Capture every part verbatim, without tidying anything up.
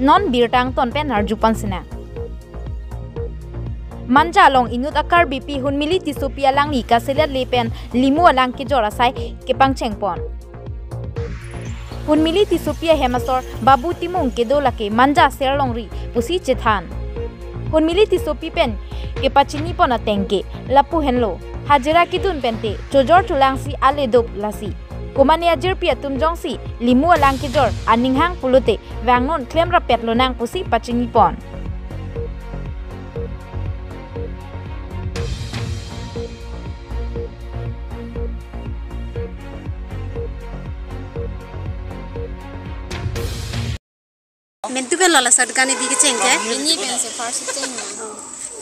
Non birta angton pen arju pon sinang. Manja along inut a Karbipi Hunmili Tissopi alangli kaselet le pen limu alang kejor asai kepangcheng pon. Hunmili Tissopi ahem asor Babu Timung kedo lake Manja Ser Longri pusi chethan. Hunmili Tissopi pen kepachini pon ateng ke lapu henlo. Hajira kedun pen te chojor cholangsi ale dop lasi. Komane ajirpi atum jongsi limu alang kejor aning hang pulote vangnon klem rapet lonang pusi pachini pon. Mentu pen lo laso dukan kebi kecheng ke? Pini pensi first cheng.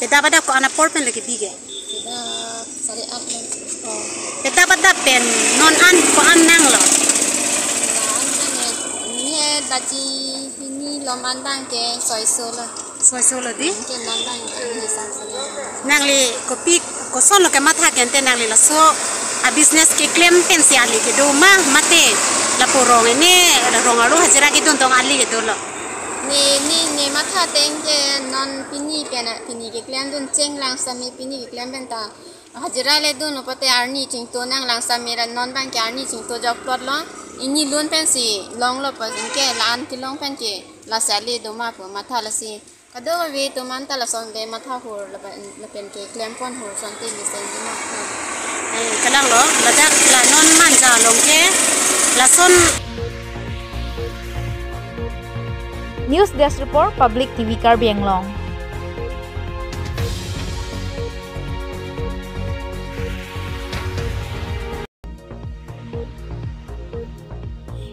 Peda pada ko-an apor pen lo kebi ke? Peda sare aat lo. Peda pada pen non an ko-an nanglo? An an ne, ne baji hini loman abang ke soiso lo. Soiso lo di? Ke loman abang ke ini sa sa. Nangli kopi koson lo kematha ke ante nangli laso a business keklem pensi ale kedo ma mate lapu rong ene rong arlo hajira kedun tong ale kedo lo? Ne ne ne matha ateng ke non pini pen pini keklem dun chenglang sami pini keklem pen ta hajira le dun lo pute arni chingto nanglang sami ra non abang ke arni chingto jok plot lo. Ini lun pensi longlo pa anke la-an kelong pen ke lasi ale do ma pu matha lasi. Kadokave atum anta lason ke matha hur lapen lapen keklem pon hur sonti mesen di ma. Eh, kalang lo, ladak la non Manja along ke lason. News Desk Report, Public T V Karbi Anglong.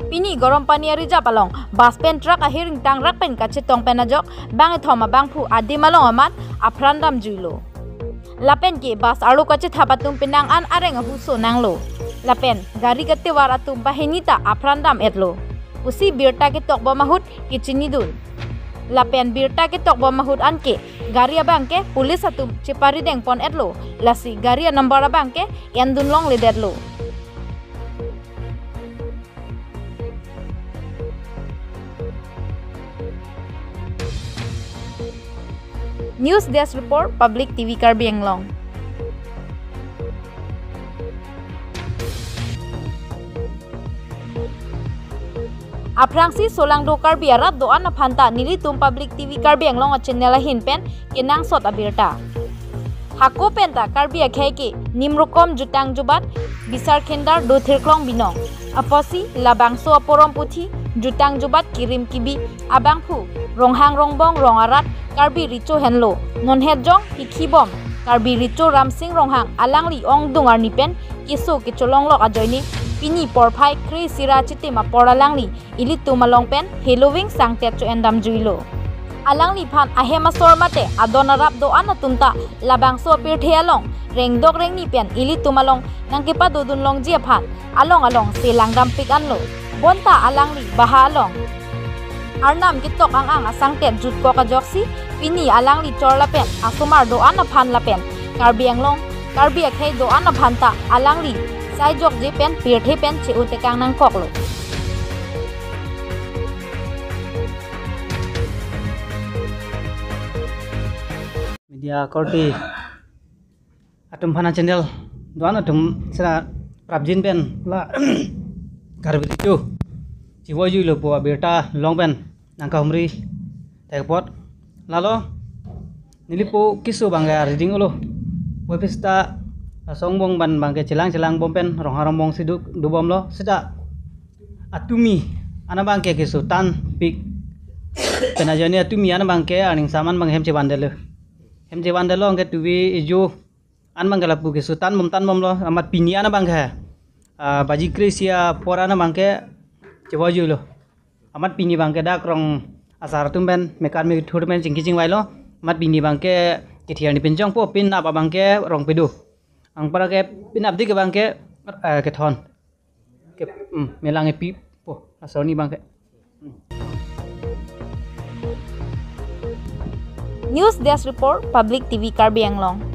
Pini Garampani a-reserve along bus pen truck ahir ingtangrak pen kachetong pen ajok bang kethom abangphu adim along amat apran damjuilo. Lapen ke bus arlo kachethap atum penang an areng ahuso nanglo. Lapen gari katovar atum banghini ta apran dam-etlo pusi birta ketok bom ahut kechinidun. Lapen birta ketok bom ahut anke gari abang ke police atum cheparideng pon-etlo, lasi gari a-number abang ke endun longledetlo. News Desk Report, Public T V Karbi Anglong. Aphrangsi solangdo Karbi arat do-an aphan ta nelitum Public T V Karbi Anglong a-channel ahin pen kenangsot abirta. Hako pen ta Karbi akhei ke nimrokom jutang jubat bisar khindar do thirklong binong. Apotsi labangso aporom puthi jutang jubat kirim kibi abangphu Ronghang Rongbong rong arat Karbi Recho henlo. Nonhet jong hikhibom Karbi Recho Ramsing Ronghang alangli ongdung arni pen keso kecholonglok ajoine pini porphai kre-isi ra chitim apor alangli ilitum along pen heloving sangtet cho-en damjuilo. Alangliphan ahem asor mate adon arap do-an atum ta labangso apirthe along rengdok rengni pen ilitum along nangkepadodun longji aphan along along se langdampik anlo. Bonta alangli baha along Arnam ketok ang-ang asangtet jutkok ajoksi pini alangli chor lapen asomar do-an aphan lapen Karbi Anglong, Karbi akhei do-an aphan ta alangli sai jokje pen pirthe pen che-o tekang nangkoklo. Media korte atum aphan a-channel do-an atum sera prapjin pen la Karbi Recho chevoijuilo pu abirta long pen nangkahumri thekpot. Lalo nelipo keso abangke a-reading olo. Puvoiphit seta laso angbong abang abangke chelang chelang bom pen Ronghang Rongbong si do dobomlo seta atumi an abangke keso tanpik pen ajoine atumi an abangke aning saman abang hem chevandetlo. Hem chevandetlo anke tuvi ejo an abangke lapu keso tanbom tanbomlo amat pini an abangke, ah, baji kre-isi apor an abangke chevoijuilo. Amat pini abangke dak rong asar atum pen mekar methur pen chingki chingvailo. Amat pini abangke kethiar ni pinjong po, pinap abangke rong pedo. Anparke pinap dik abangke, eh, kethon. Ke, hmm, melang epi po asar ni abangke. News Desk Report, Public T V Karbi Anglong.